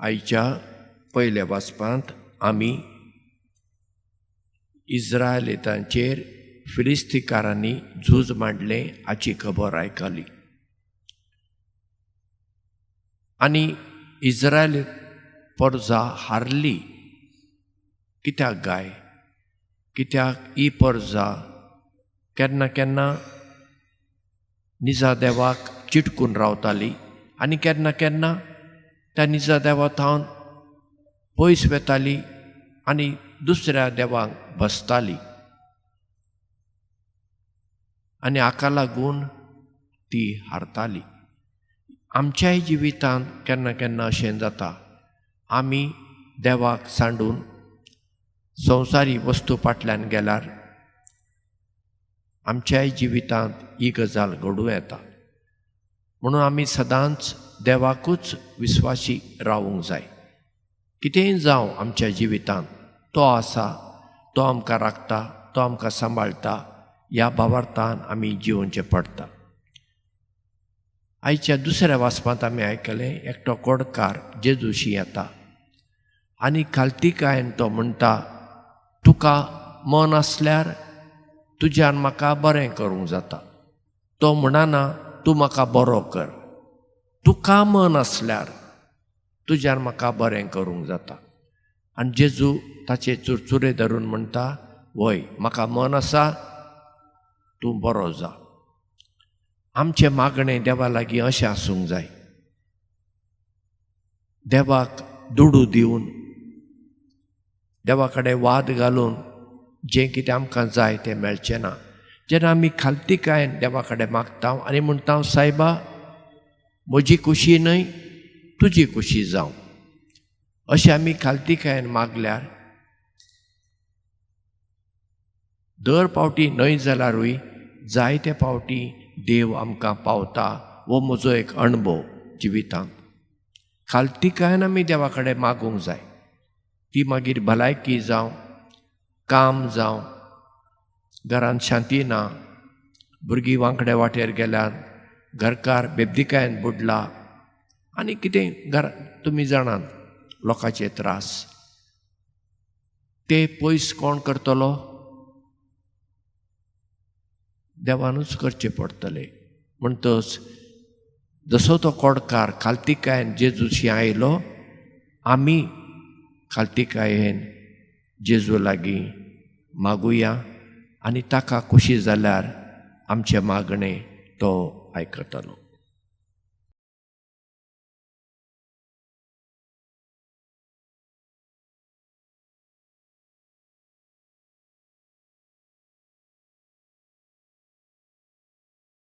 आयच्या पयल्या वाचपांत आमी इज्रायलितांचेर फिलिस्तीकारांनी झूज मांडलें हाची खबर आयकली आनी इज्रायल परजा हारली. कित्याक गाय? कित्याक ही परजा केन्ना केन्ना निजा देवाक चिटकून रावताली आनी केन्ना केन्ना त्या निजा देवा थावन पयस वेताली आनी दुसऱ्या देवांक बसताली आनी हाका लागून ती हारताली. आमच्याय जिवितांत केन्ना केन्ना अशें जाता, आमी देवाक सांडून संवसारी वस्तू फाटल्यान गेल्यार आमच्याय जिवितांत ही गजाल घडूं येता. म्हणून आमी सदांच देवाकूच विस्वासी रावूंक जाय. कितेंय जावं आमच्या जिवितांत, तो आसा, तो आमकां राखता, तो आमकां सांबाळटा. ह्या भावार्थान आमी जिवनचें पडटा. आयच्या दुसऱ्या वाचपांत आमी आयकलें, एकटो कोडकार जेजूशी येता आनी खालतीकायेन तो म्हणटा, तुका मन आसल्यार तुज्यान म्हाका बरें करूंक जाता. तो म्हणना तूं म्हाका बरो कर, तुका मन आसल्यार तुज्यान म्हाका बरें करूंक जाता. आनी जेजू ताचे चुरचुरे धरून म्हणटा, वय म्हाका मन आसा, तूं बरो जा. आमचें मागणें देवा लागीं अशें आसूंक जाय. देवाक दुडू दिवन, देवा कडेन वाद घालून जें कितें आमकां जाय तें मेळचें ना. जेन्ना आमी खालतीकायेन देवा कडेन मागता आनी म्हणटा, सायबा म्हजी खुशी न्हय तुजी खुशी जावं, अशें आमी खालतीकायेन मागल्यार दर पावटी न्हय जाल्यारूय जायते पावटी देव आमकां पावता. हो म्हजो एक अणभव जिवितांत. खालतीकायेन आमी देवा कडेन मागूंक जाय. ती मागीर भलायकी जावं, काम जावं, घरांत शांती ना, भुरगीं वांकडे वाटेर गेल्यात, घरकार बेबदीकायेन बुडला आनी कितें घर, तुमी जाणात लोकांचे त्रास, ते पयस कोण करतलो? देवानूच करचे पडटले. म्हणटच जसो तो कोडकार खालतीकायेन जेजूशी आयलो, आमी खालतीकायेन जेजू लागीं मागुया आनी ताका खुशी जाल्यार आमचें मागणें तो आयकतलो.